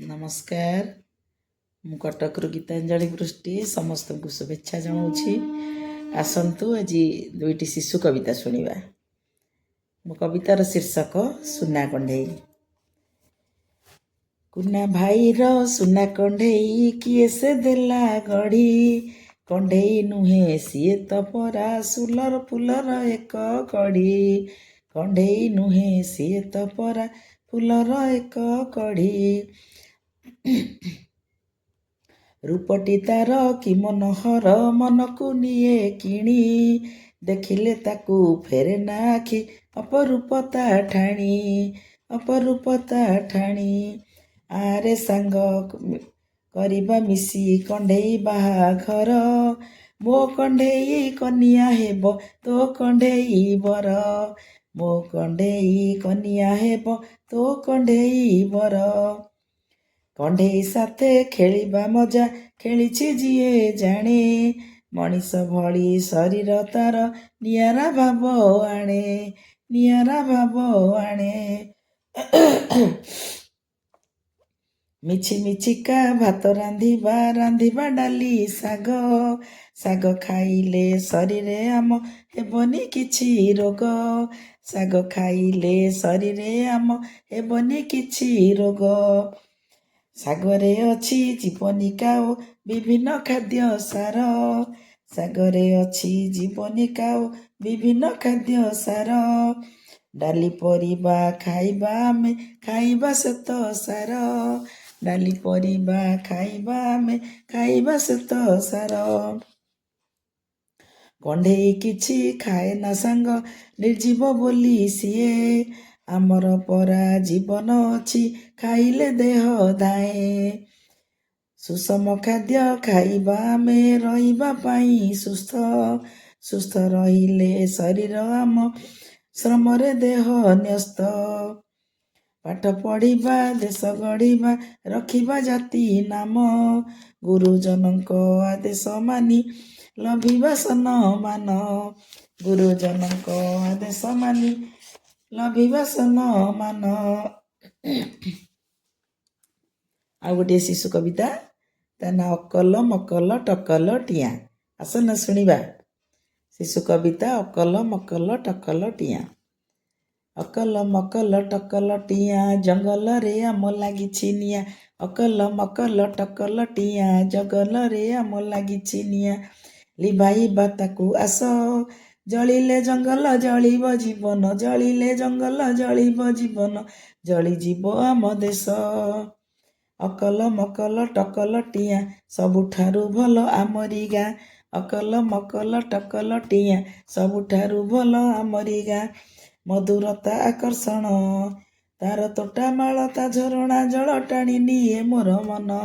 ନମସ୍କାର। ମୁଁ କଟକରୁ ଗୀତାଞ୍ଜଳି ପୃଷ୍ଟି ସମସ୍ତଙ୍କୁ ଶୁଭେଚ୍ଛା ଜଣାଉଛି। ଆସନ୍ତୁ, ଆଜି ଦୁଇଟି ଶିଶୁ କବିତା ଶୁଣିବା। ମୋ କବିତାର ଶୀର୍ଷକ ସୁନା କଣ୍ଢେଇ। କୁନା ଭାଇର ସୁନା କଣ୍ଢେଇ, କିଏ ସେ ଦେଲା ଗଢ଼ି? କଣ୍ଢେଇ ନୁହେଁ ସିଏ ତ ପରା ସୁଲର ଫୁଲର ଏକ କଢ଼ି। କଣ୍ଢେଇ ନୁହେଁ ସିଏ ତ ପରା ଫୁଲର ଏକ କଢ଼ି। ରୂପଟି ତାର କି ମନୋହର, ମନକୁ ନିଏ କିଣି। ଦେଖିଲେ ତାକୁ ଫେରେ ନା ଆଖି, ଅପରୂପ ତା ଠାଣି, ଅପରୂପ ତା ଠାଣି। ଆରେ ସାଙ୍ଗ, କରିବା ମିଶି କଣ୍ଢେଇ ବାହାଘର। ମୋ କଣ୍ଢେଇ କନିଆ ହେବ, ତୋ କଣ୍ଢେଇ ବର। ମୋ କଣ୍ଢେଇ କନିଆ ହେବ, ତୋ କଣ୍ଢେଇ ବର। କଣ୍ଢେଇ ସାଥେ ଖେଳିବା ମଜା, ଖେଳିଛି ଯିଏ ଜାଣେ। ମଣିଷ ଭଳି ଶରୀର ତାର, ନିଆରା ଭାବ ଆଣେ, ନିଆରା ଭାବ ଆଣେ। ମିଛି ମିଛିକା ଭାତ ରାନ୍ଧିବା, ରାନ୍ଧିବା ଡାଲି ଶାଗ। ଶାଗ ଖାଇଲେ ଶରୀରେ ଆମ ହେବନି କିଛି ରୋଗ। ଶାଗ ଖାଇଲେ ଶରୀରେ ଆମ ହେବନି କିଛି ରୋଗ। ଶାଗରେ ଅଛି ଜୀବନିକା ଓ ବିଭିନ୍ନ ଖାଦ୍ୟ ସାର। ଶାଗରେ ଅଛି ଜୀବନିକା ଓ ବିଭିନ୍ନ ଖାଦ୍ୟ ସାର। ଡାଲି ପରିବା ଖାଇବା ଆମେ, ଖାଇବା ଶ୍ଵେତ ସାର। ଡାଲି ପରିବା ଖାଇବା ଆମେ, ଖାଇବା ଶ୍ଵେତ ସାର। କଣ୍ଢେଇ କିଛି ଖାଏ ନା ସାଙ୍ଗ, ନିର୍ଜୀବ ବୋଲି ସିଏ। ଆମର ପରା ଜୀବନ ଅଛି, ଖାଇଲେ ଦେହ ଧାଏଁ। ସୁଷମ ଖାଦ୍ୟ ଖାଇବା ଆମେ, ରହିବା ପାଇଁ ସୁସ୍ଥ। ସୁସ୍ଥ ରହିଲେ ଶରୀର ଆମ, ଶ୍ରମରେ ଦେହ ନ୍ୟସ୍ତ। ପାଠ ପଢ଼ିବା, ଦେଶ ଗଢ଼ିବା, ରଖିବା ଜାତି ନାମ। ଗୁରୁଜନଙ୍କ ଆଦେଶ ମାନି ଲଭିବା ସନମାନ। ଗୁରୁଜନଙ୍କ ଆଦେଶ ମାନି ଲଭିବା ସନମାନ। ଆଉ ଗୋଟିଏ ଶିଶୁ କବିତା, ତା ନାଁ ଅକଲ ମକଲ ଟକଲ ଟିଆଁ। ଆସ ନା ଶୁଣିବା ଶିଶୁ କବିତା ଅକଲ ମକଲ ଟକଲ ଟିଆଁ। ଅକଲ ମକଲ ଟକଲ ଟିଆଁ, ଜଙ୍ଗଲରେ ଆମ ଲାଗିଛି ନିଆଁ। ଅକଲ ମକଲ ଟକଲ ଟିଆଁ, ଜଙ୍ଗଲରେ ଆମ ଲାଗିଛି ନିଆଁ। ଲିଭାଇବା ତାକୁ ଆସ। ଜଳିଲେ ଜଙ୍ଗଲ ଜଳିବ ଜୀବନ, ଜଳିଲେ ଜଙ୍ଗଲ ଜଳିବ ଜୀବନ, ଜଳିଯିବ ଆମ ଦେଶ। ଅକଲ ମକଲ ଟକଲ ଟିଆଁ, ସବୁଠାରୁ ଭଲ ଆମରି ଗାଁ। ଅକଲ ମକଲ ଟକଲ ଟିଆଁ, ସବୁଠାରୁ ଭଲ ଆମରି ଗାଁ। ମଧୁରତା ଆକର୍ଷଣ ତାର ତୋଟା ମାଳ, ତା ଝରଣା ଜଳ ଟାଣି ନିଏ ମୋର ମନ।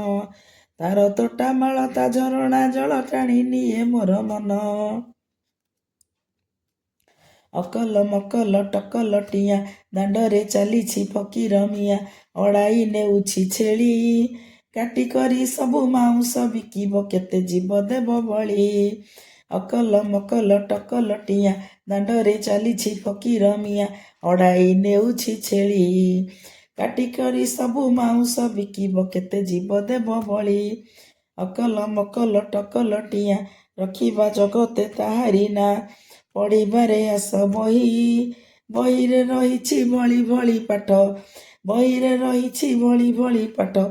ତାର ତୋଟା ମାଳ, ତା ଝରଣା ଜଳ ଟାଣି ନିଏ ମୋର ମନ। ଅକଲ ମକଲ ଟକଲ ଟିଆଁ, ଦାଣ୍ଡରେ ଚାଲିଛି ଫକୀର ମିଆଁ। ଅଡ଼ାଇ ନେଉଛି ଛେଳି, କାଟି କରି ସବୁ ମାଉଁସ ବିକିବ, କେତେ ଜୀବ ଦେବ ବଳି। ଅକଲ ମକଲ ଟକଲ ଟିଆଁ, ଦାଣ୍ଡରେ ଚାଲିଛି ଫକୀର ମିଆଁ। ଅଡ଼ାଇ ନେଉଛି ଛେଳି, କାଟି କରି ସବୁ ମାଉଁସ ବିକିବ, କେତେ ଜୀବ ଦେବ ବଳି। ଅକଲ ମକଲ ଟକଲ ଟିଆଁ, ରଖିବା ଜଗତେ ତାହାରି ନାଁ। ପଢ଼ିବାରେ ଆସ ବହି, ବହିରେ ରହିଛି ଭଳି ଭଳି ପାଠ। ବହିରେ ରହିଛି ଭଳି ଭଳି ପାଠ।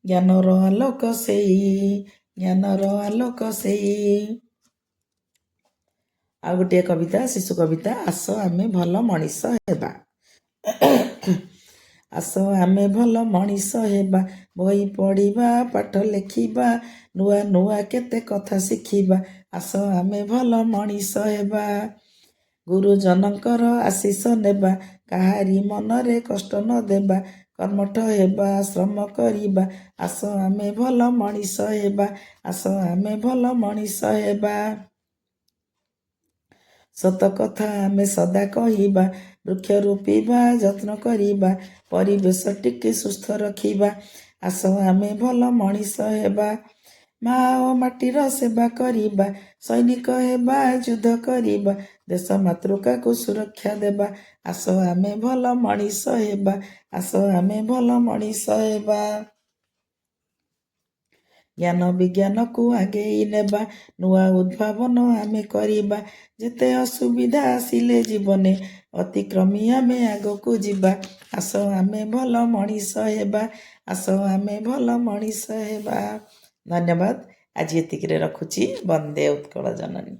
ଜ୍ଞାନର ଆଲୋକ ସେଇ, ଜ୍ଞାନର ଆଲୋକ ସେଇ। ଆଉ ଗୋଟିଏ କବିତା, ଶିଶୁ କବିତା, ଆସ ଆମେ ଭଲ ମଣିଷ ହେବା। ଆସ ଆମେ ଭଲ ମଣିଷ ହେବା, ବହି ପଢ଼ିବା, ପାଠ ଲେଖିବା, ନୂଆ ନୂଆ କେତେ କଥା ଶିଖିବା। ଆସ ଆମେ ଭଲ ମଣିଷ ହେବା। ଗୁରୁଜନଙ୍କର ଆଶିଷ ନେବା, କାହାରି ମନରେ କଷ୍ଟ ନ ଦେବା, କର୍ମଠ ହେବା, ଶ୍ରମ କରିବା। ଆସ ଆମେ ଭଲ ମଣିଷ ହେବା। ଆସ ଆମେ ଭଲ ମଣିଷ ହେବା। ସତ କଥା ଆମେ ସଦା କହିବା, ବୃକ୍ଷ ରୋପିବା, ଯତ୍ନ କରିବା, ପରିବେଶ ଟିକେ ସୁସ୍ଥ ରଖିବା। ଆସ ଆମେ ଭଲ ମଣିଷ ହେବା। ମା ଓ ମାଟିର ସେବା କରିବା, ସୈନିକ ହେବା, ଯୁଦ୍ଧ କରିବା, ଦେଶ ମାତୃକାକୁ ସୁରକ୍ଷା ଦେବା। ଆସ ଆମେ ଭଲ ମଣିଷ ହେବା। ଆସ ଆମେ ଭଲ ମଣିଷ ହେବା। ଜ୍ଞାନ ବିଜ୍ଞାନକୁ ଆଗେଇ ନେବା, ନୂଆ ଉଦ୍ଭାବନ ଆମେ କରିବା। ଯେତେ ଅସୁବିଧା ଆସିଲେ ଜୀବନେ, ଅତିକ୍ରମି ଆମେ ଆଗକୁ ଯିବା। ଆସ ଆମେ ଭଲ ମଣିଷ ହେବା, ଆସ ଆମେ ଭଲ ମଣିଷ ହେବା। ଧନ୍ୟବାଦ। ଆଜି ଏତିକିରେ ରଖୁଛି। ବନ୍ଦେ ଉତ୍କଳ ଜନନୀ।